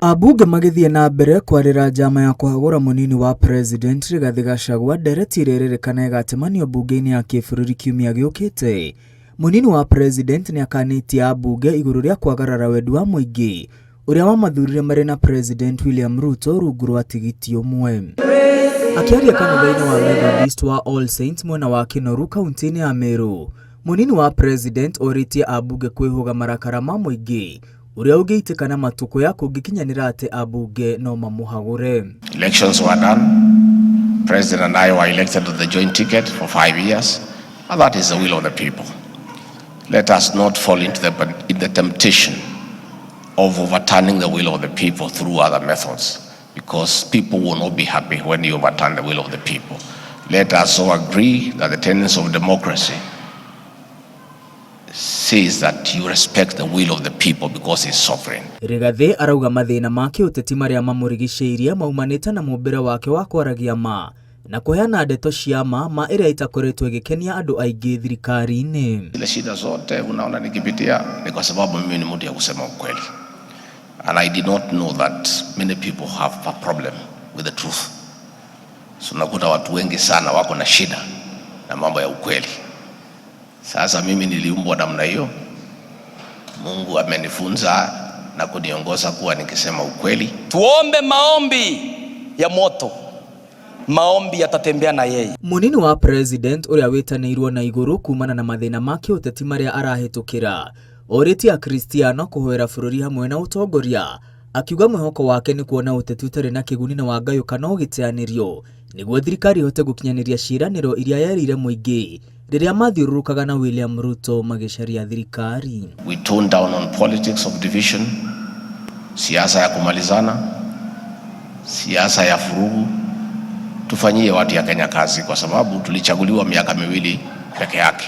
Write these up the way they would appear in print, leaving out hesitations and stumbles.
Ambunge magĩthiĩ na mbere kwarĩra njama ya kũhagũra mũnini wa president Rigathĩ Gachagua ndereti ĩrĩa ĩrerĩkana ĩgatemanio mbunge-inĩ ya kĩbũrũri kiumia gĩũkĩte. Mũnini wa president nĩakanĩtie ambunge igũrũ rĩa kwagarara wendi wa mũingĩ ũrĩa wamathurire marĩ na president William Ruto rungu rwa tigiti ũmwe. Akĩaria kanitha-inĩ wa Methodist wa All Saints mwena wa Kinoru kaunti-inĩ ya Meru, mũnini wa president orĩtie ambunge kwĩhũga marakara ma mũingĩ ũrĩa ũngĩitĩka na matũkũya kũngĩkinyanĩra atĩ ambunge no mamũhagũre. Elections were done. President and I were elected on the joint ticket for 5 years, and that is the will of the people. Let us not fall into the temptation of overturning the will of the people through other methods, because people will not be happy when you overturn the will of the people. Let us all agree that the tenets of democracy says that you respect the will of the people because it's sovereign. Rigathĩ arauga mathĩna ma kĩũteti marĩa mamũrigicĩirie maumanĩte na mũmbĩre wake wa kwaragia ma na kũheana ndeto cia ma ma ĩrĩa itakoretwo ĩgĩkenia andũ aingĩ thirikari-inĩ. Zile shida zote unaona nikipitia ni kwa sababu mimi ni mtu ya kusema ukweli. And I did not know that many people have a problem with the truth. So nakuta watu wengi sana wako na shida na mambo ya ukweli. Sasa mimi niliumbwa namna hiyo. Mungu amenifunza na kuniongoza kuwa nikisema ukweli. Tuombe maombi ya moto, maombi yatatembea na yeye. Mũnini wa president ũrĩa wĩtanĩirwo na igũrũ kumana na mathĩna ma kĩũteti marĩa arahĩtũkĩra orĩtie akristiano kũhoera bũrũri hamwe na ũtongoria, akiuga mwĩhoko wake nĩ kuona ũteti ũtarĩ na kĩguni na wa ngayũkano ũgĩteanĩrio nĩguo thirikari ĩhote gũkinyanĩria ciĩranĩro iria yerĩire mũingĩ rĩrĩa mathiũrũrũkaga na William Ruto magĩcaria thirikari. We tone down on politics of division, siasa ya kumalizana, siasa ya vurugu. Tufanyie watu ya Kenya kazi, kwa sababu tulichaguliwa miaka 2 peke yake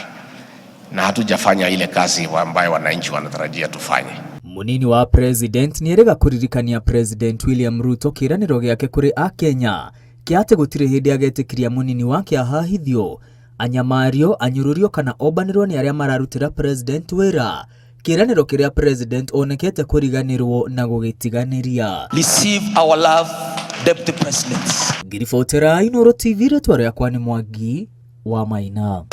na hatujafanya ile kazi ambayo wananchi wanatarajia tufanye. Munini wa president nĩerĩga kũririkania President William Ruto kĩĩranĩro gĩake kũrĩ akenya kĩa atĩ gũtirĩ hĩndĩ agetĩkĩria mũnini wake ahahithio, anyamario, anyũrũrio kana ombanĩrwo nĩ arĩa mararutĩra president wĩra, kĩĩranĩro kĩrĩa president onekete kũriganĩrwo na gũgĩtiganĩria. Receive our love, Deputy President. Ngiribotera Inooro TV, rĩtwa rĩakwa nĩ Mwangi wa Maina.